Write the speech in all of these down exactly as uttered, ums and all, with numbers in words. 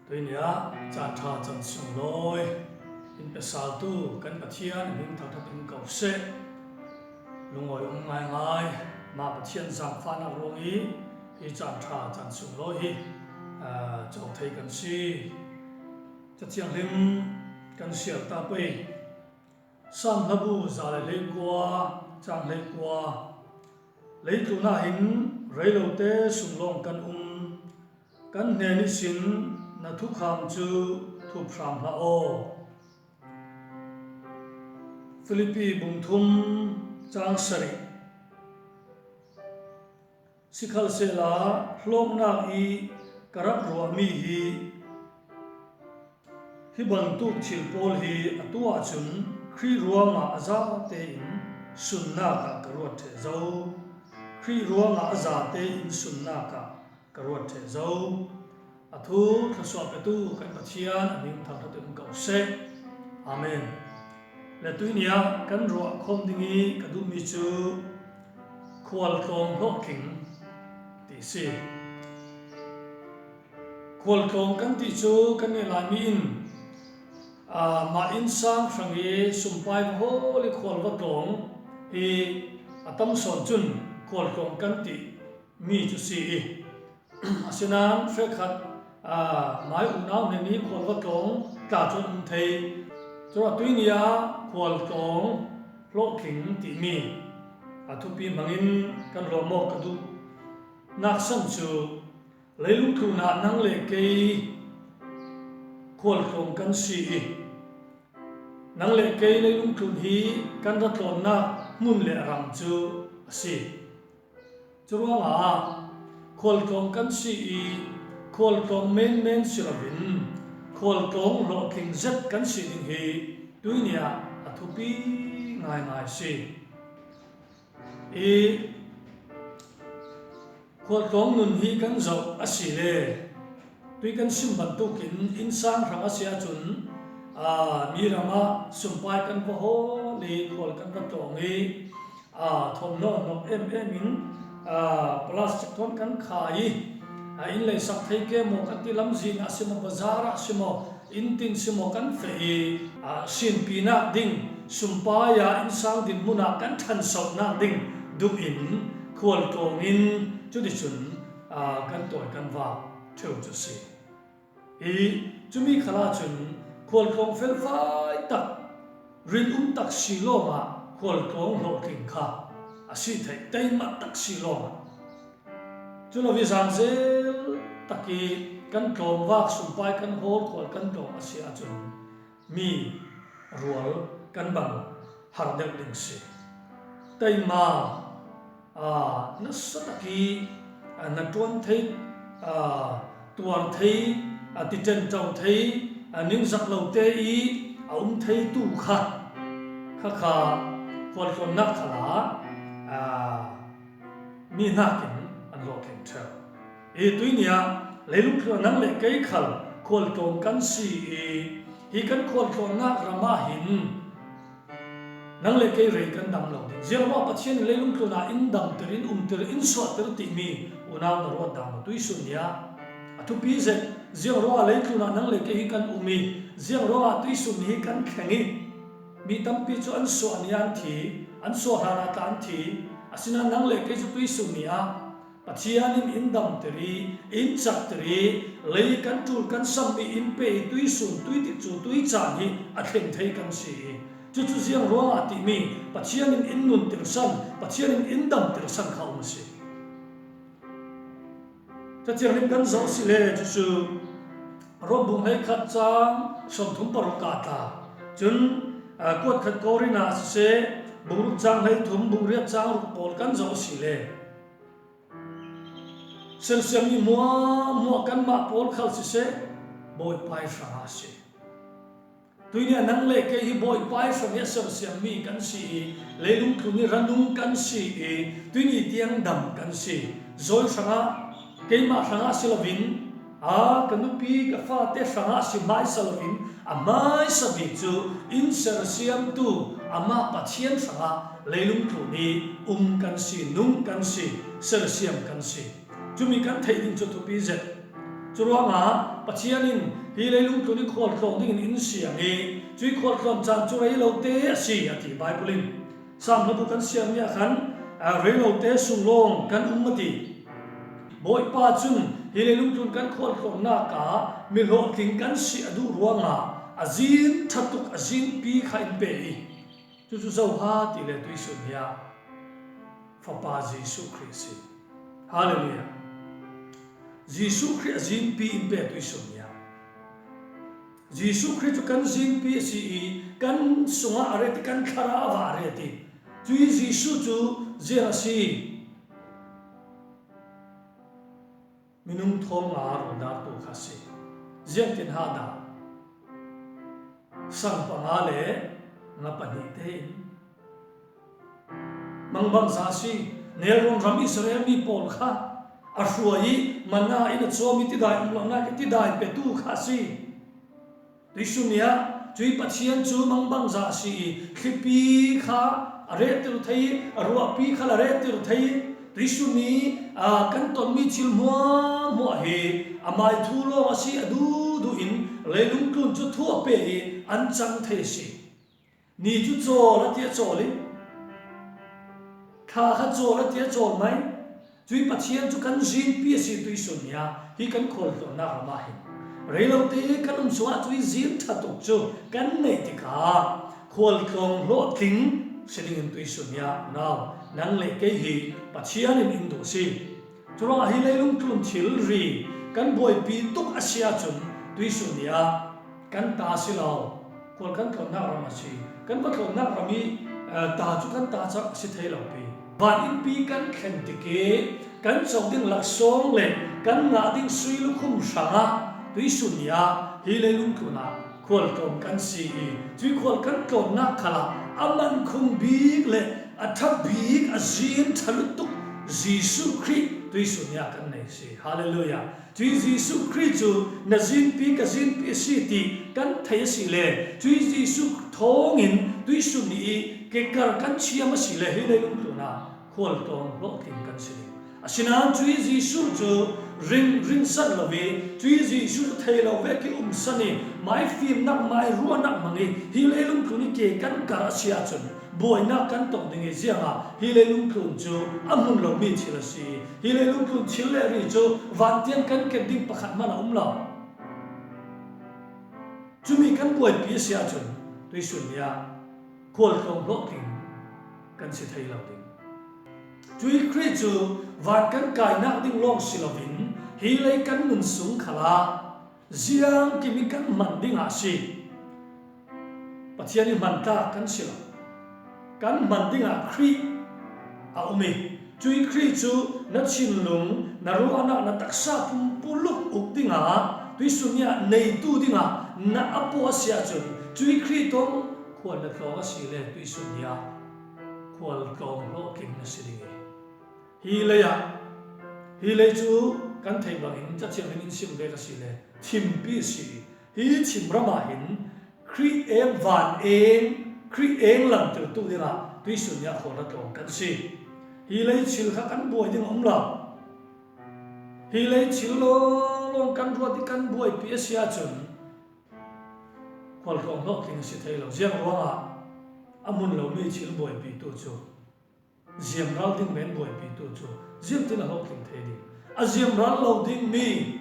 Tuinia caan ṭha chan sunglawi in pesaltu kan Pathian a hming thangṭhat in ko seh. Lungawi um ngaingai, mah Pathian zangfahnak ruang i hi caan ṭha chan sunglawi hi, aa, co thei kan si. Cathianghlim kan siar ta pei. Saam hlabu za le hleikua, cang hleikua. Leitlun ah hin reilote sung lawng kan um. Kan hnen ihsin na thukham cu thup hram hlah aw. Filipi bung thum cang sarih. Sikhalsehla hlawknak i ka rak ruahmi hi, hi bantuk thil pawl hi a tu ahcun Khrih ruangah a zate in sunnak ah ka ruat ṭheh zo. Khrih ruangah a zate in sunnak ah ka ruat ṭheh zo. A thu thluasuah petu kan Pathian a hming thangṭhat in ko seh. Amen. Le tuinia kan ruah khawm ding i ka duhmi cu khualtlawng hlawhtling ti si. Khualtlawng kan ti cu kan ngeih laimi in, aa, mah innsang hrang i sumpai va hawl i khual va tlawng hi a tam sawn cun khualtlawng kan ti mi cu si i, asinain hrekkhat, aa, mai unau hnen i khual va tlawng tla cu an um thei. Curuangah tuinia khualtlawng hlawhtling timi a thupi hmangin kan lawmawk ka duh. Nak san cu leilung tlun ah nang le kei khualtlawng kan si i, nang le kei leilung tlun hi kan ra tlawnnak hmun le ram cu a si. Curuangah khualtlawng kan si i, khualtlawng menmen si loin khualtlawng hlawhtling zet kan si ding hi tuinia a thupi ngaingai si. I khualtlawng nun hi kan zoh a si le tui kan sim bantukin innsang hrang a si ahcun, aa, mi ram ah sumpai kan va hawl i khual kan va tlawng i, aa, thawm nawn nawk em em in, aa, plastic thawn kan kha i, aa, inn lei sak thei ke maw kan ti, lamzin ah si maw, bazar ah si maw, inn tin si maw kan feh i, aa, sinpinak ding, sumpai ah innsang dinhmun ah kan ṭhansohnak ding duh in khualtlawng in cuticun, aa, kan tawi kan vak ṭheu cu si. I cumi khal ahcun khualtlawng felfai tak, rinum tak si lawngah khualtlawng hlawhtling kha a si theih, teimat tak si lawngah. Cu lo i zangzel tak i kan tlawngvak sumpai kan hawl khual kan tlawng a si ahcun mi rual kan bang har deuh ding si. Teima, aa, nasa tak i, aa, na ṭuan thei, aa, tuar thei, aa, tiṭen ṭo thei, aa, ningzak lo te i a um theitu kha, kha kha khualtlawnnak khal ah, aa, mi hnakin an hlawhtling ṭheu. I tuinia leilung tlun ah nang le kei khal khualtlawng kan si i, hi kan khualtlawnnak ram ah hin nang le kei rei kan dam lo ding. Ziangruangah Pathian in leilung tlun ah in damter, in umter, in suahter timi unau na ruat dah maw? Tuisun ni ah a thupi zet, ziangruangah leitlun ah nang le kei hi kan um i, ziangruangah tuisun ni hi kan thleng i, mi tampi cu an suah ni ah an thi, an suah hlan ah tla an thi. Asinain nang le kei cu tuisun ni ah Pathian in in damter i, in cakter i, lei kan ṭul kan samh i, in pe i, tuisun, tui tikcu, tui caan hi a thleng thei kan si i, cucu ziangruangah timi Pathian in in nunter san, Pathian in in damter san kha um a si. Cathianghlim kan zoh si le cucu Rom bung hleikhat cang sawmthum paruk ah tla. Cun, aa, kuatkhat Korin ah siseh, bung ruk cang hleithum, bung riat cang ruk pawl kan zoh si le sersiammi hmuahhmuah kanmah pawl khal siseh, Bawipa ih hrangah a si. Tuinia nang le kei hi Bawipa ih hrang i a sersiammi kan si i, leilung tlun i ranung kan si i, tuini tiang dam kan si. Zawi hrangah, keimah hrangah si loin, aa, ka nupi, ka fate hrangah si hmaisa loin, a hmaisa bik cu in sersiamtu amah Pathian hrangah leilung tlun i um kan si, nung kan si, sersiam kan si. Cumi kan theih ding cu thupi zet. Curuangah Pathian in hi leilung tlun hi khualtlawng dingin in siang hi, cui khualtlawng caan cu rei lote a si, a ti Baibal in. Sam hlabu kan siam ni ah khan, aa, rei lote sung lawng kan um a ti. Bawipa cun hi leilung tlun kan khualtlawnnak ah mi hlawhtling kan si a duh ruangah a zin ṭha tuk a zinpi kha in pe i, cucu zo ha ti le tuisun hi ah Fapa Jesuh Khrih si. Hallelujah. Jesuh Khrih a zinpi in pe tuisun hi ah. Jesuh Khrih cu kan zinpi a si i kan sungah a ret i kan thlarau ah a ret i, cui Jesuh cu ziang a si. Minung thawng nga rualdartu kha a si. Ziangtin hahdah? Sang panga le nga pahnih tein. Mangbangza a si. Nelrawn ram Israel mi pawl kha a hruai i manna in a cawm i tidai um lonak i tidai petu kha a si. Tuisun ni ah cui Pathian cu mangbangza a si i, thlipi kha a rettir thei i, a ruahpi khal a rettir thei i, tuisun ni, aa, kan tonmi thil hmuahhmuah hi amai thu lawng a si a duhduh in leilung tlun cu thu a pe i an cang thei a si. Ni cu cawl a tiah cawl i, thla kha cawl a tiah cawl mai. Cui Pathian cu kan zinpi a si tuisun ni ah hi kan khualtlawnnak ram ah hin rei lote kan um sungah cui zin ṭha tuk cu kan neih tikah khualtlawng hlawhtling si dingin tuisun ni ah unau nang le kei hi Pathian in in duh a si. Curuangah hi leilung tlun thilri kan buaipi tuk a si ahcun tuisun ni ah kan ta a si lo. Khual kan tlawnnak ram a si. Kan va tlawnnak ram i, eh, ta cu kan ta car a si thei lo pi. Van innpi kan thlen tik i kan co ding laksawng le kan ngah ding sui lukhum hrangah tuisun ni ah hi leilung tlun ah khual tlawng kan si i, cui khual kan tlawnnak khal ah a man khung bik le a ṭha bik a zin ṭha lutuk Jesuh Khrih tuisun ni ah kan nei si. Hallelujah. Cui Jesuh Khrih cu na zinpi ka zinpi a si ti kan theih a si le, cui Jesuh thawngin tuisun ni i kekar kan thiam a si le, hi leilung tlun ah khual tlawng hlawhtling kan si ding. Asinain cui Jesuh cu ring, ringsan lo i, cui Jesuh cu thei lo vek i umsan i, mai fimnak, mai ruahnak hmang i, hi leilung tlun i ke kan kar a si ahcun, buainak kan tong ding i, ziangah hi leilung tlun cu a hmun lomi thil a si. Hi leilung tlun thil le ri cu vantiang kan ken ding pakhat hmanh a um lo. Cumi kan buaipi a si ahcun tuisun ni ah khual tlawng hlawhtling kan si thei lo ding. Cui Khrih cu van kan kainak ding lawng si loin hi lei kan nun sung khal ah ziangkim i kan hman dingah a si. Pathian i hman tlak kan si lo. Kan hman dingah Khrih a um i, cui Khrih cu na thinlung, na ruahnak, na taksa pumpuluk uk dingah, tuisun ni ah neitu dingah na a puah a si ahcun, cui Khrih tawng khual na tlawng a si le, tuisun ni ah khual tlawng hlawhtling na si ding i, hi lei ah, hi lei cu kan theih bangin Cathiang in in sim ve ka si le, thimpi a si i, hi thim ram ah hin Khrih eng van eng, Khrih eng langhtertu dingah tuisun ni ah khual na tlawng kan si. Hi lei thil kha kan buai ding a um lo. Hi lei thil lawnglawng kan ruat i kan buaipi a si ahcun khual tlawng hlawhtling a si thei lo. Ziang ruangah a hmun lomi thil buaipitu cu, ziamral ding men buaipitu cu ziangtin a hlawhtling thei ding? A ziamral lo dingmi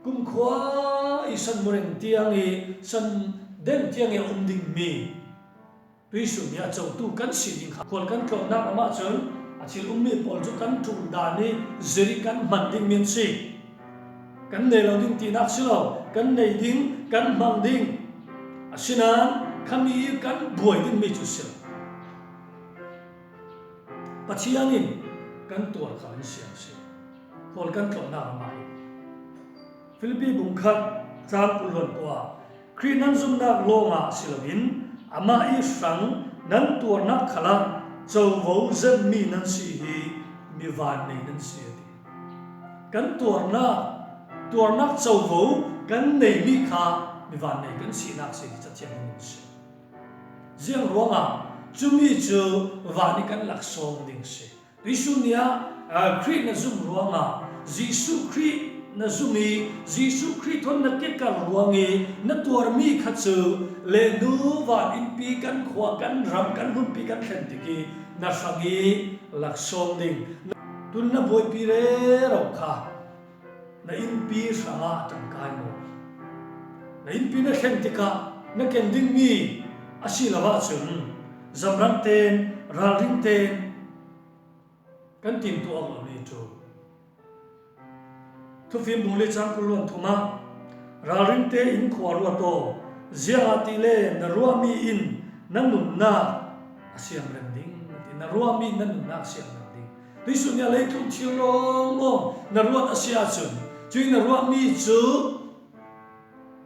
kumkhua i san mureng tiang i san den tiang i a um dingmi tuisun ni ah cotu kan si ding kha khual kan tlawnnak ram ahcun a thil ummi pawl cu kan ṭul dan i zir i kan hman dingmi an si. Kan nei lo ding tinak si lo, kan nei ding, kan hmang ding. Asinain khami i kan buai dingmi cu si lo. Pathian in kan tuar kha in siang si. Khual kan tlawnnak ram ah hin Filipi bung khat cang kul hluan kua, Khrih nan zumnak lawngah si loin amah i hrang nan tuarnak khalah covo zetmi nan si hi, mi vannei nan si a ti. Kan tuarnak, tuarnak covo kan neimi kha mi vannei kan sinak si ti Cathiang in si. Ziang ruangah cumi cu van i kan laksawng ding si. Tuisun ni ah, aa, Khrih na zum ruangah Jesuh Khrih na zum i, Jesuh Khrih thawn na kikal ruang i, na tuarmi kha cu lehnu van innpi kan khua, kan ram, kan hmunpi kan thlen tik i, na hrang i laksawng ding. Tun na buaipi rero kha na innpi hrangah a ṭangkai maw? Na innpi na thlen tikah na ken dingmi a si lo ahcun, zamrang ten, ralring ten kan timtuah awk lomi cu. Thufim bung li cang kul luan thum ah, ralring tein khua ruat aw, ziangahtile na ruahmi in na nunnak a siam reng ding, na ruahmi in na nunnak a siam reng ding. Tuihsun nih a leitlun thil lawnglawng na ruat a si ahcun, cuih na ruahmi cu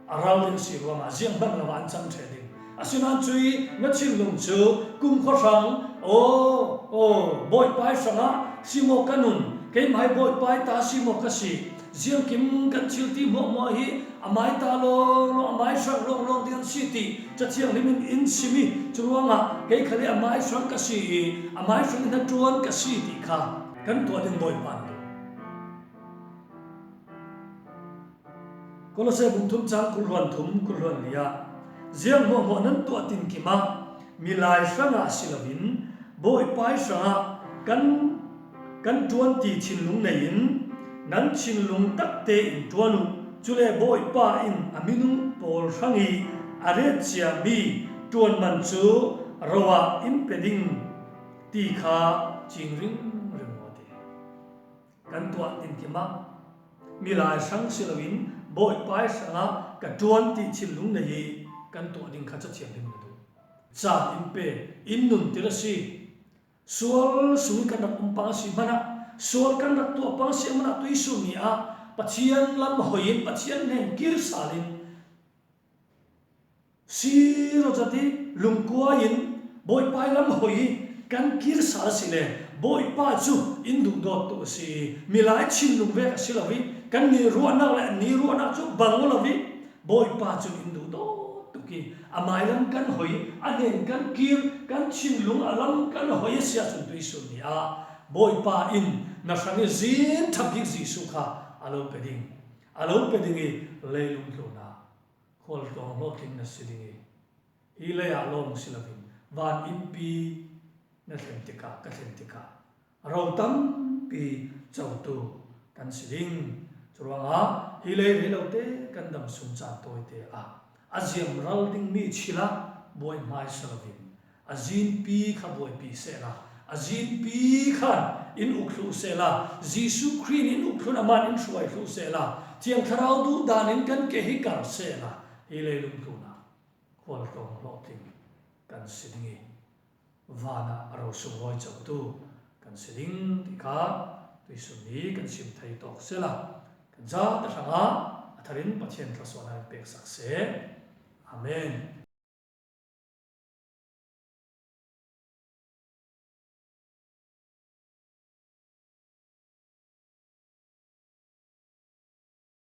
a ral ding si ruangah ziang hmanh lo ah an cang ṭheh ding. Asinain cuih na thinlung cu kumkhua hrang, aw, aw, Bawipa ih hrangah si maw ka nun, keimah hi Bawipa ih ta si maw ka si, ziangkim kan thil ti hmuahhmuah hi amah ih ta lawnglawng, amah ih hrang lawnglawng ding an si ti Ca Thianghlim in in sim i, cu ruangah kei khal hi amah ih hrang ka si i, amah ih hrang i hnaṭuan ka si ti kha kan tuah ding Bawipa an duh. Kolose bung thum cang kul hluan thum, kul hluan li ah, ziang hmuahhmuah nan tuah tinkim ah milai hrangah si loin Bawipa ih hrangah kan, kan ṭuan ti thinlung nei in nan thinlung tak tein ṭuan uh. Cule Bawipa in a minung pawl hrang i a ret ciami ṭuan man cu ro ah in pe ding ti kha cing ringring aw ti. Kan tuah tinkim ah milai hrang si loin Bawipa ih hrangah ka ṭuan ti thinlung nei i kan tuah ding kha Ca Thianghlim na duh. Caan in pe, in nuntir a si. Sual sung i kan rak um pang a si hmanah, sual kan rak tuah pang a si hmanah tuihsun ni ah Pathian lam hoi in, Pathian hnen kir sal in, sir aw zat i lungkuai in Bawipa ih lam hoi i kan kir sal a si le Bawipa cu in duhdawt tuk a si i, milai thinlung vek a si lo i, kan ni ruahnak le ni ruahnak cu bang aw lo i, Bawipa cun in duhdawt tuk i, amah ih lam kan hoi, a hnen kan kir, kan thinlung a lam kan hoi a si ahcun tuihsun ni ah Bawipa in na hrang i zin ṭha bik Jesuh kha a lo pe ding, a lo pe ding i leilung tlun ah khualtlawng hlawhtling na si ding i, hi lei ah lawng si loin van innpi na thlen tikah, ka thlen tikah ro tampi cotu kan si ding. Curuangah hi lei rei lote kan dam sung caan tawite ah a ziamral dingmi thil ah buai hmaisa loin a zinpi kha buaipi sehla, a zinpi khan in uk thluh sehla, Jesuh Khrih in in uk thluh, amah in in hruai thluh sehla, Thiang Thlarau duhdan in kan ke hi kar sehla, hi leilung tlun ah khualtlawng hlawhtling kan si ding i, van ah a ro sunglawi cotu kan si ding ti kha tuihsun ni kan sim thei tawk sehla, kan zate hrangah a thar in Pathian thluasuahnak in peksak seh. Amen.